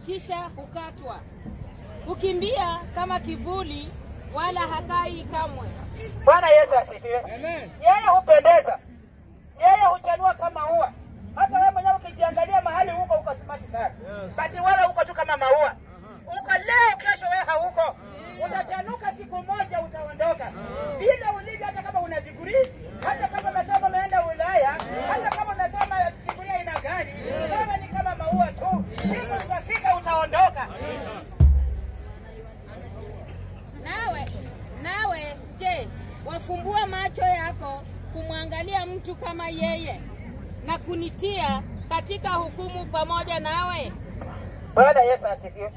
kisha hukatwa. Hukimbia kama kivuli, wala hakai kamwe. Bwana Yesu asifiwe. Amen. Yeye hupendeza, yeye huchanua kama ua. Hata wewe mwenyewe ukijiangalia mahali huko uko smart sana. Yes. Basi wala uko tu kama maua. Uko leo, kesho wewe hauko. Utachanuka siku moja utaondoka. Bila ulivyo, hata kama una degree, hata kama unasema umeenda Ulaya, hata kama unasema degree aina gani, wewe ni kama maua tu. Siku utafika utaondoka. Nawe je, wafumbua macho yako kumwangalia mtu kama yeye na kunitia katika hukumu pamoja nawe? Bwana Yesu asifiwe.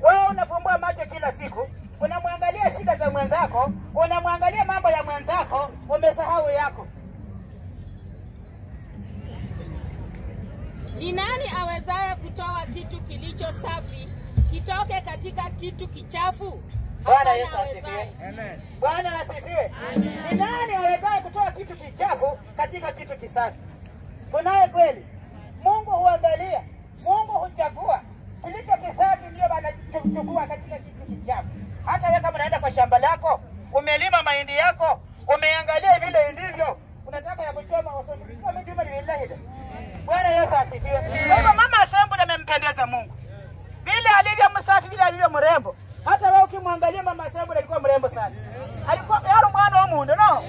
Wewe unafumbua macho kila siku, unamwangalia shida za mwenzako, unamwangalia mambo ya mwenzako, umesahau yako. Ni nani awezaye kutoa kitu kilicho safi kitoke katika kitu kichafu? Bwana Hapana Yesu asifiwe. awezaye. Amen. Bwana asifiwe. Ni nani awezaye kutoa kitu kichafu katika kitu kisafi? Kunaye kweli? Mungu huangalia, Mungu huchagua. Kilicho kisafi ndio anachukua katika kitu kichafu. Hata wewe kama unaenda kwa shamba lako, umelima mahindi yako, umeangalia vile ilivyo, unataka ya kuchoma usome. Bwana Yesu asifiwe. Kwa hivyo mama Assemble amempendeza Mungu. Vile alivyo msafi, vile alivyo mrembo. Hata wewe ukimwangalia mama Assemble alikuwa mrembo sana. Alikuwa yaro mwana wa mundu no?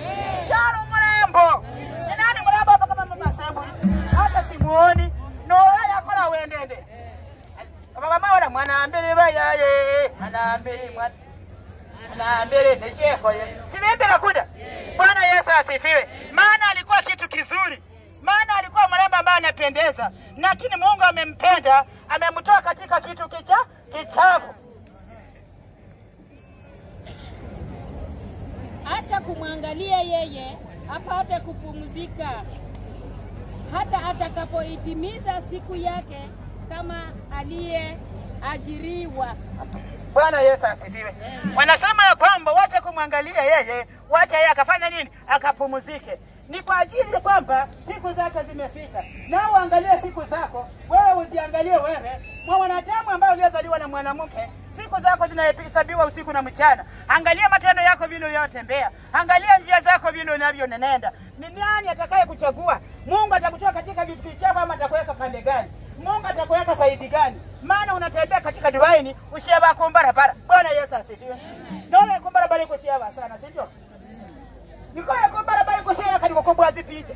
Yaro mrembo. Ni nani mrembo hapa kama mama Assemble? Hata simuoni. No haya kola wendende. Baba mama wala mwana ambiri bayaye, mwana ambiri mwana ambiri ni shekho ye. Siwembe kuda. Bwana Yesu asifiwe. Maana alikuwa kitu kizuri. Maana alikuwa mrembo ambaye anapendeza, lakini Mungu amempenda, amemtoa katika kitu kichafu. Acha kumwangalia yeye apate kupumzika, hata atakapoitimiza siku yake kama aliyeajiriwa. Bwana Yesu asifiwe. Wanasema ya kwamba wacha kumwangalia yeye, wacha yeye akafanya nini? Akapumzike. Ni kwa ajili ya kwamba siku zake zimefika. Na uangalie siku zako, wewe ujiangalie wewe, mwanadamu ambaye uliyezaliwa na mwanamke, siku zako zinahesabiwa usiku na mchana. Angalia matendo yako vile unayotembea, angalia njia zako vile unavyonenenda. Ni nani atakaye kuchagua? Mungu atakutoa katika vitu vichafu ama atakuweka pande gani? Mungu atakuweka saidi gani? Maana unatembea katika divaini usiaba kumbarabara. Bwana Yesu asifiwe. Ndio kumbarabara iko siaba sana, si ndio? Niko kumbarabara iko siaba kali kukombwa zipiche.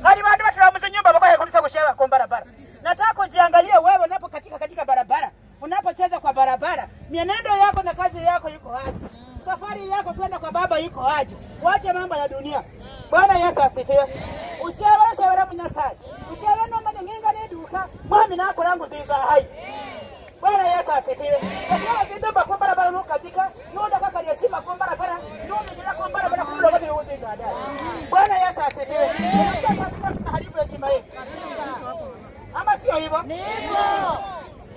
Kali bandu batulamuze nyumba bakoye kabisa kushaba kumbarabara. Nataka ujiangalie wewe unapo katika barabara, unapocheza kwa barabara, mienendo yako na kazi yako yuko aje? Safari yako kwenda kwa baba yuko aje? Wache mambo ya dunia. Bwana Yesu asifiwe. Usiabara shabara munyasaye. Usiabara no manenga neduka, mwami nako langu ziza hai. Bwana Yesu asifiwe. Usiabara zibeba kwa barabara no katika, no kaka heshima kwa barabara, no mjira kwa barabara kulo kwa uzinga dada. Bwana Yesu asifiwe. Tunaharibu heshima yetu. Ama sio hivyo? Ni hivyo.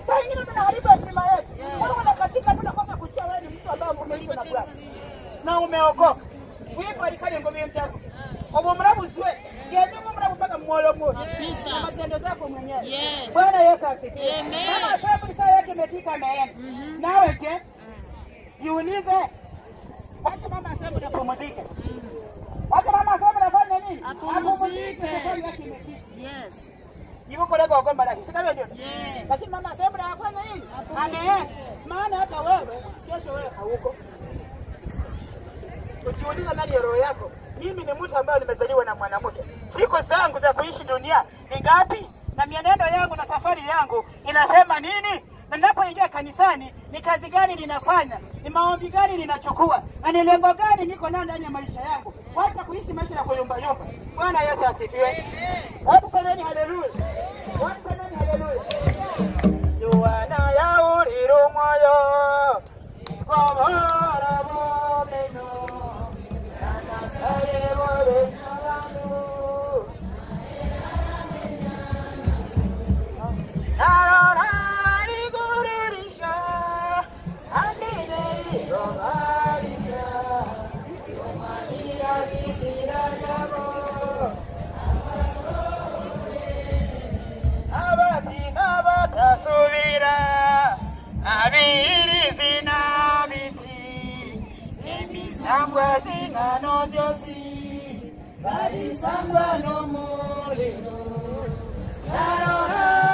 Saa ingine tunaharibu heshima yetu. Wewe unakatika tunakosa kujua wewe ni mtu ambaye umeishi na Bwana. Na umeokoka. Wipo alikali ngome mtako. Obomrabu siwe. Kienye mrabu mpaka moyo moyo. Kabisa. Na matendo zako mwenyewe. Yes. Bwana Yesu asifiwe. Amen. Kama sababu saa yake imefika ameenda. Nawe je? Jiulize. Wacha mama aseme unapumzika. Wacha mama aseme unafanya nini? Apumzike. Safari yake imefika. Yes. Yuko lego ogomba lakini sikavyo ndio. Yes. Lakini mama aseme unafanya nini? Ameenda. Maana hata wewe kesho wewe hauko. Ujiuliza ndani ya roho yako, mimi ni mtu ambaye nimezaliwa na mwanamke. Siku zangu za kuishi dunia ni ngapi? Na mienendo yangu na safari yangu inasema nini? Na ninapoingia kanisani ni kazi gani ninafanya? Ni maombi gani ninachukua? Na ni lengo gani niko nayo ndani ya maisha yangu? Wacha kuishi maisha ya kuyumba yumba. Bwana Yesu asifiwe. Watu semeni haleluya. Watu semeni haleluya. Yohana ya uriro moyo. Kwa bomeno. Volcano vyosi balisangwa no muliro. Yarora.